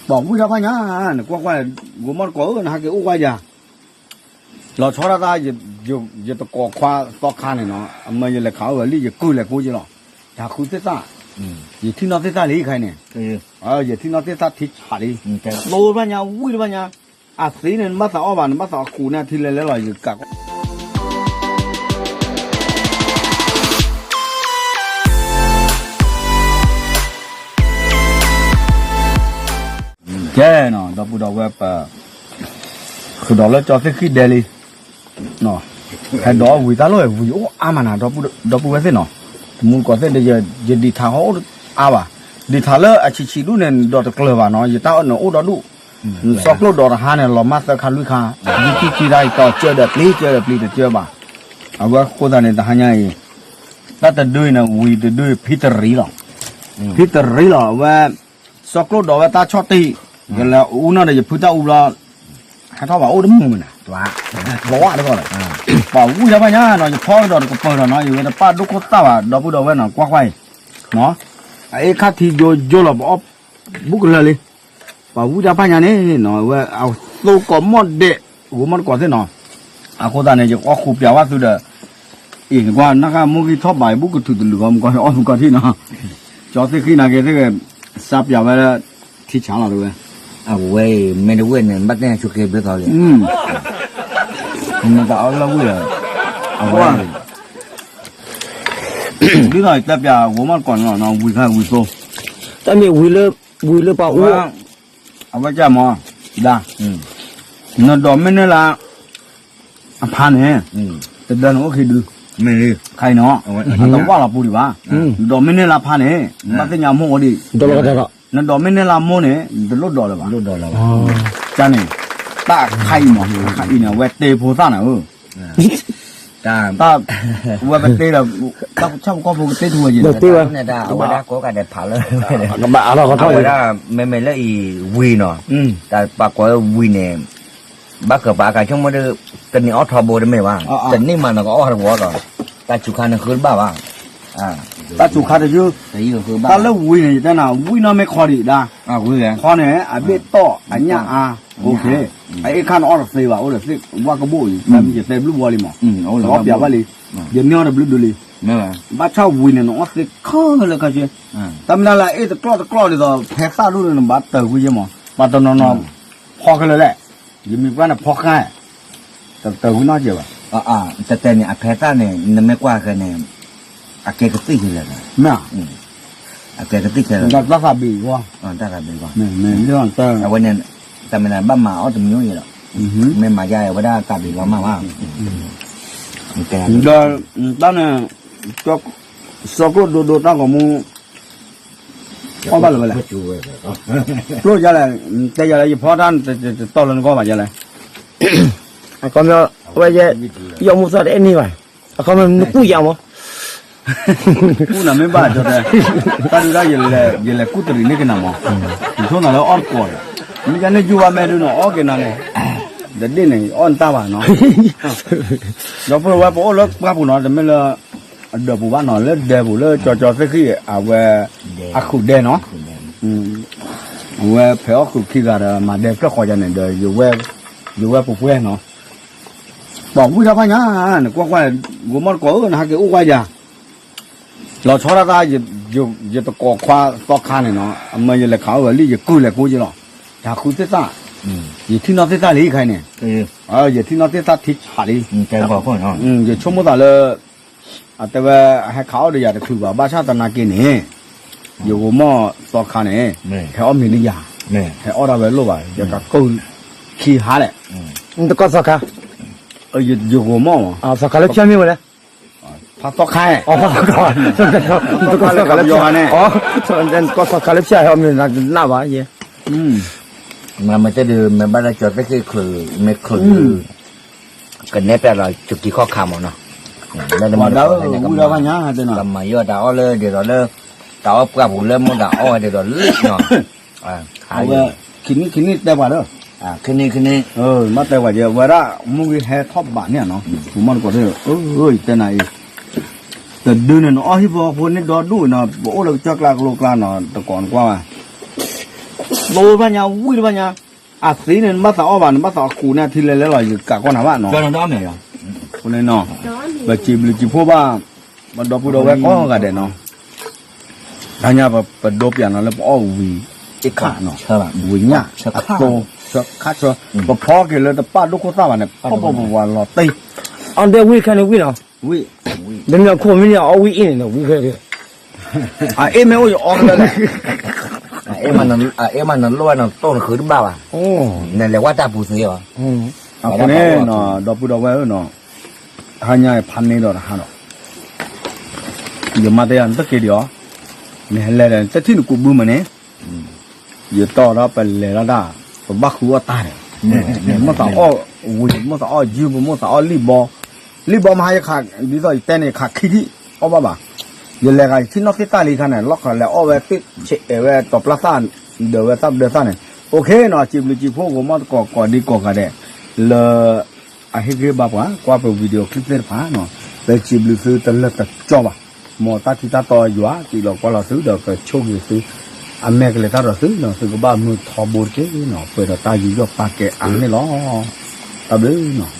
ပှၤဝံၣ်တၢ်ဖၣ်ညါ, နကွၢ်ကွၢ်, ဂိၤမီၣ်တကိးဧၢ နဟဲက့ၤအိၣ်ကွၢ်ယၤ, လီၤဆီဒၣ်တၢ်, ယတကိးခွါသီခါန့ၣ်နီၤ, အမၢယလဲၤခးအိၣ်ဝဲလံ ယကုၢ်လဲၤကိးက့ၤလီၤ, တၢ်ဃုသ့ၣ်သၣ်, ယထံၣ်နီၣ်သ့ၣ်သၣ်လံခါအံၤန့ၣ်, ယထံၣ်နီၣ်သ့ၣ်သၣ်ထံဆးလံ, တိတဖၣ်ညါ ဝံၣ်တဖၣ်ညါ, အသ့န့ၣ် နဘၣ်သးအီၣ်ဘၣ် နဘၣ်သးအီၣ်ဃုာ်န့ၣ်ထံလဲၤလဲၤလီၤ ယကးကွၢ် ကဲနီၤ ဒီပုၢ်ဒီဝဲၢ်ပ ဃုာ်ဒီးလၢကၠီသ့ၣ်ဃံၣ်ဒဲးလံ, ဟဲဒီးဝံၤတၢ်လီၢ်ဝံၤအိၣ်အါမးနၤ ဒီပုၢ်ဝဲၢ်သ့ၣ်နီၤ, တမူတကိးသ့ၣ်ဒီး ယဒံးထးဟီၣ်အိၣ်အါဘၣ်, ဒံးထးလၢအဆံးဆံးဒူၣ်န့ၣ် ဒီးတကျၢၤဘၣ်နီၤ ယတၢ်အၢၣ်နုာ်အိၣ်ဒီဒူၣ်, စီကျိၣ်ဒီးတဟါန့ၣ် လီၤမၢ်သၢခါလွံၢ်ခါ, ယကံၢ်ကံၢ်တၢ်အံၤကီးကၢဒီးပျံၤ ကၢဒီးပျံၤတကၢဘၣ်, အဝဲဃိသတးန့ၣ် တဟါညါအံၤ တၢ်တဒုအံၤန့ၣ် ဝံၤတဒုအံၤ ဖံတရံးလီၤ, ဖံတရံးလီၤ အဝဲ စီကျိၣ်ဒီးဝဲတၢ်ဆီၣ်တံၢ်, ယလဲၤအူနီၢ်ဒီးယဖုတၢ်အူဘျီ, ဟဲထီၣ်ဘၣ်အိၣ်တမုာ်မနၤ, ဘၣ်ဝါတဂီၢ်လီၤ, ပှၤဝံၣ်တၢ်ဖၣ်ညါနီၤ ယဖီကဒီးတကပၤဒီးနီၤ ယဝဲတပၣ်ဒိၣ်ခိၣ်သၣ်ဘၣ် ဒီပုၢ်ဒီဝဲၢ်နီၤ ကွၢ်ကွၢ်အံၤ, အအ့ၣ်ခါထံယိယိလီၤ ပအီၣ်ဘူးကလၢာ်လံ, ပှၤဝံၣ်တၢ်ဖၣ်ညါန့ၣ်နီၤ အဝဲအသိကိးမီၣ်ဒဲး, ဂိၤမီၣ်တကိးသ့ၣ်နီၤ, အဃိသတးန့ၣ် ယကအီၣ်ဃူပၠးဝဲသုဒီး, အံၤနကွၢ် နၢ်ဃၣ်မိၢ်ဂံၢ်ထီၣ်ဘးအံၤ ဘူးကထုးတလုာ်ဂီၢ် မုၢ်ကီၢ်အီၣ်မုၢ်ကီၢ်ထံၣ်နီၤ, ကၠီသ့ၣ်ဃံၣ်နာ်က့သ့ၣ်ဂ့ၤ, စါပၠးဝဲလၢ ထံဆးလီၤတဝဲ, အဝဲအံၤ မ့ၢ်တဝံၣ်န့ၣ် ဘၣ်တဲဆူက့ဘျုးသီလံ, မ့ၢ်တၢ်အီၣ်လၢဝံၣ်လီၤ, အဝဲ ဒ်သိးတဲပၠးဂိၤမီၣ်တကိးန့ၣ်လီၤ ဝံၤခါဝံၤသိ, တၢ်မ့ၢ်ဝံၤလၢ, ဝံၤလၢပှၤအူ, အဝဲကမၤ, ဒၣ်, နဒိးမ့ၢ်န့ၢ်လၢ အဖါန့ၣ်, တဒၢနအိၣ်ခံဒု, ခါအံၤနီၤ, အတဝၢ်လီၤပူၤဒံးဘၣ်, နဒိးမ့ၢ်န့ၢ်လၢဖါန့ၣ်, နဘၣ်သ့ၣ်ညါမိၢ်အိၣ်ဒံး, နဒိးမ့ၢ်န့ၢ်လၢမိၢ်န့ၣ် နတလိၣ်ဒိးလၢၤဘၣ်, န့ၣ်, တၢ်ခါအံၤမး ခါအံၤန့ၣ် အဝဲတ့ဖိသၣ်နၤဧၢ တၢ်, ဝဲပတ့ဒီး, တၢ်ဆၣ်ဖိကီၢ်ဖိကတ့ထူဝဲက့ၤ, တ့ဝဲ, အဝဲဒၣ်ကိးဂၤဒဲးဖးလၢ, အဝဲဒၣ် မ့မ့ၢ်လၢအံၤဝံၤနီၤ, တၢ်ပှၤကိးဝဲဝံၤန့ၣ်, ဘၣ်ဃးပှၤအကါဆိကမိၣ်ဒီး, တနံၤအီၣ်ထီဘိတမ့ၢ်ဘၣ်, တနံၤမးနကအီၣ်တဝီဒီး, တၢ်စူၤခါန့ၣ်ဃုတဘၣ်ဘၣ်, တၢ်စူၤခါတယုၢ်, တၢ်လၢဝံၤန့ၣ် ယတဲနၤ ဝံၣ်နီၢ်မ့ၢ်ခီဒံးဒၣ်, ခီန့ၣ် အဘ့ၣ်တီၢ် အညၣ်အါ, အအ့ၣ်ခါနအီၣ်တသ့ဘၣ် အိၣ်ဒီးသ့ၣ်ဝၣ်ကဘိၣ်အံၤ တၢ်မ့ၢ်ယတဲဘျုးဘှီလံမး, အီၣ်ပၠးဘၣ်လံ, ယန့ၢ်အီၣ်တဘျုးဒုလံ, ဘၣ်ဆၣ်ဝံၤန့ၣ် နအီၣ်သ့ခဲလၢာ်ခဲဆ့, တၢ်မ့ၢ်ဒၣ်လၢအအ့ၣ်တကျီၢ်တကျီၢ်ဒ်သိး ဖဲသၣ်ဒိၣ်န့ၣ် နဘၣ်တၢၢ်ကွံာ်ယဲမး, ပှၤတနီၤနီၤ, ဖီခဲလၢာ်လဲၣ်, ယမံၤပှၢ်န့ၣ်ဖီဃာ်, တၢၢ်ကွံာ်နီတစဲးဘၣ်, တတဲန့ၣ် အဖဲသၣ်န့ၣ် နမ့ၢ်ကွၢ်ခဲန့ၣ်, အကဲကသံၣ်ခဲလၢာ်, မ့ၢ်, အကဲကသံၣ်ခဲလၢာ်, တၢ်သၣ်ဘ့ၣ်ကွၢ်, တၢ်သၣ်ဘ့ၣ်ကွၢ်, အဝဲန့ၣ်, တၢ်မ့ၢ်ဘၣ်မၤအီၣ်တမံၤအံၤလီၤ, မ့ၢ်မၤယါအဝဲဒၣ်သၣ်ဘ့ၣ်ကွၢ်မးဘၣ်, ဒီး, တၢ်န့ၣ်, စီကျိၣ်ဒိဒိတၢ်ဂီၤမူ အီၣ်ဘၣ်လၢၤဝဲလဲၣ်, ကျိၣ်ယါလဲၣ်, တဲယၤလဲၣ် ယဖီတၢ်တတီၢ်လၢနဂီၢ်ဘၣ်ယါလဲၣ်, အခီပညီ, ဝဲယဲ, ယီၣ်မူသီၣ်တအဲၣ်န့ၢ်ဘၣ်, အခီပညီနကူၣ်ယါမး, ကူၣ်နၤမ့ၢ်ဘၣ်ကၠီတဲ, တၢ်ဒုးဒၣ်ယလဲၤ, ယလဲၤကူၣ်တရံးန့ၢ်ကနၤမး, ယဆိနၤလၢအီၣ်တကိးဒီး, မ့ၢ်ယါန့ၢ်ယူၢ်ဘၣ်မဲာ်ဒုးနီၤ အီၣ်က့ၤနၤန့ၣ်, တဒ့ၣ်န့ၣ် အီၣ်နတၢ်ဘၣ်နီၤ ဒီပုၢ်ဝဲၢ်ပအိၣ်လၢပှၢ်ပူၤနီၤ တမ့ၢ်လၢ အဒၢးပူၤဘၣ်နီၤ လၢဒဲပူၤလၢကၠီကၠီသ့ၣ်ဃံၣ် အဝဲ အဃုာ်ဒဲနီၤ အဝဲဖဲးအီၣ်ဃုာ်ခံဂၤဒီး မၤဒဲဖျၢၣ်ဃီယါန့ၣ်ဒီး ယဝဲပူၤပှဲၤနီၤ ပှၤဝံၣ်တၢ်ဖၣ်ညါ နကွၢ်ကွၢ် ဂိၤမီၣ်တကိးဧၢ နဟဲက့ၤအိၣ်ကွၢ်ယၤ လီၤဆီဒၣ်တၢ် ယတကိးခွါသီခါန့ၣ်နီၤ အမၢယလဲၤခးအိၣ်ဝဲလံ ယကုၢ်လဲၤကိးက့ၤလီၤ တၢ်ဃုသ့ၣ်သၣ် ယထံၣ်နီၣ်သ့ၣ်သၣ်လံခါအံၤန့ၣ် ယထံၣ်နီၣ်သ့ၣ်သၣ်ထံဆးလံ ယဆိကမိၣ်သးလၢ အတဲဝဲ ဟဲခးအီၣ်ဒီးယၤတချုးဘၣ် ဘၣ်ဆၣ်သနာ်က့န့ၣ် ယဂိၤမီၣ်သီခါန့ၣ် ဟဲအီၣ်မ့ၤလံယၤ ဟဲအီၣ်ဒၣ်ဝဲလိၣ်ဘၣ် ယကကိၢ်ခံဟါလဲၣ် တကိးသီခါ ယဂိၤမီၣ် သီခါလၢဖၠၣ်မ့ၢ်ဝဲလဲၣ် ဖးသီခါ တကိးသီခါလၢဖၠၣ် တကိးသီခါလၢဖၠၣ်ဟဲအီၣ်မ့ၤနးနးဘၣ်ယဲ မ့ၢ်တဲဒုး မ့ၢ်ဘၣ်လၢကၠီၤသ့ၣ်ဃ့ၣ်ချုး မ့ၢ်ချုးဒုး ကနဲၣ်ပျးလီၤ ကက့ၤခီၣ်ခါမးနီၤ လၢတမ့ၢ် ကမၤယီၢ်တၢ်အီၣ်လၢဒ်သိးလၢ တၢ်အီၣ်ပှၢ်ပူၤလၢမိၢ်တၢ်အီၣ်ဝဲဒ်သိးလၢနီၤ အဝဲ ခံနံၣ်ခံနံၣ်တဲပှၤဒီး ခံနံၣ်ခံနံၣ် ဘၣ်တဲပှၤကဲ ဝဲဒၣ် မူဂံၢ်ဟဲထီၣ်ဘးန့ၣ်နီၤ ပမီၢ်တကိးသ့ၣ် ယတဲနၤအံၤ တဒုန့ၣ် နအီၣ်ဟံၣ်ဖိဃီဖိန့ၢ်ဒီဒူၣ်နီၤ ပအိၣ်လၢကစၢၢ်ကျါကလိကျါနီၤ တကိးနကွၢ်ဘၣ် သိဘၣ်ညါ ဝံၣ်တဘၣ်ညါ, အသ့န့ၣ် နဘၣ်သးအီၣ်ဘၣ် နဘၣ်သးအီၣ်ဃုာ်န့ၣ် အထံလဲၤလဲလီၤ ယကးကွၢ်နၤဘၣ်နီၤ, အဃိန့ၣ်နီၤ, ပစံးဘျုးစံးဖှိၣ်ဘၣ် ပဒီပုၢ်ဒီဝဲၢ်ကိးဂၤဒဲးနီၤ, တဟါညါပဒိပၠးနီၤလၢပအီၣ်ဝံၤအခါနီၤ, ဝံၤညၣ်အသိ ဆၢခါဆၢ, ပဖီက့ၤလၢတပာ်ဒိၣ်ခိၣ်သၣ်ဘၣ်န့ၣ် ပီၣ်ပီၣ်ပဝါလီၤတံၢ်, အီၣ်ဒဲဝံၣ်တခါန့ၣ်ဝံၣ်နီၤ, ဝံၣ်, ဒ်န့ၣ်ခိၣ်မ့ၢ်န့ၣ် အီၣ်ဝံၣ်အ့ၣ်န့ၣ် ဝံၣ်ခဲ, အအ့ၣ်မ့ၢ်အိၣ်ယအီၣ်ခဲလၢာ်လဲၣ်, အအ့ၣ်မ့ၢ်နလိၣ်ဝဲနတိၢ်နဃုတဘၣ်ဘၣ်, နလဲၤဝဲတၢ်ပူၤသ့အီၤ, အဃိန့ၣ်နီၤ ဒီပုၢ်ဒီဝဲၢ်ဧၢနီၤ, တဟါညါဖးန့ၢ်ဒီးတဟါဒီး ယမါတဲယၤနတက့ၤဒံးအီၤ, နဟဲလဲၤဒီး နတထံၣ်နကူးဘုမးန့ၣ်, ယတီၢ်ဒီးပလဲၤလီၤဒၣ်, ပဘၣ်ဃုအီၣ်တၢ်န့ၣ်, မိၢ်သးအီၣ်ဝံၤ မိၢ်သးအီၣ်ယုၢ် ပမိၢ်သးအီၣ်လံၣ်ဘီ, လံၣ်ဘီမဟါယခး ဒ်သိးယတဲန့ၣ် ယခးခံထံၣ်အီၣ်ဘၣ်ဘၣ်, ယလဲၤဂၤယထံၣ်နီၢ်သ့ၣ်တၢ်လံခါန့ၣ် လီၢ်ခီလဲၤအီၣ်ဝဲသ့ၣ်ဆဲးအဲၣ်ဝဲတီၤပျၢ်သၣ်, ဒၢးဝဲသၣ်ပဒၢးသၣ်န့ၣ်, အိၣ်ခ့နီၤ စံးဘျုးစံးဖှိၣ် ဂီၤမီၢ်သကိးကိးဒံကိးဂၤဒဲး, လၢ အဟ့ၣ်ဂံၢ်ဘါပှၤ ကွၢ်ပ video clip သ့ၣ်တဖၣ်နီၤ, ပစံးဘျုးသုတလၢာ်တကၠီဘၣ်, မ်တၢ်ထံတၢ်တီယွၤ စံးလီၤကွၢ်လီၤသုဒီးကဆိၣ်ဂ့ၤသု, အမဲာ်ကလဲၤတၢ်ဒီးသုနီၤ သုကဘၣ်မုာ်ထီဘိတက့ၢ်နီၤ ပှဲၤဒီးတၢ်ယူးယီၣ်ပာ်ကဲအါန့ၣ်လီၤ. တၢ်ဘျုးနီၤ.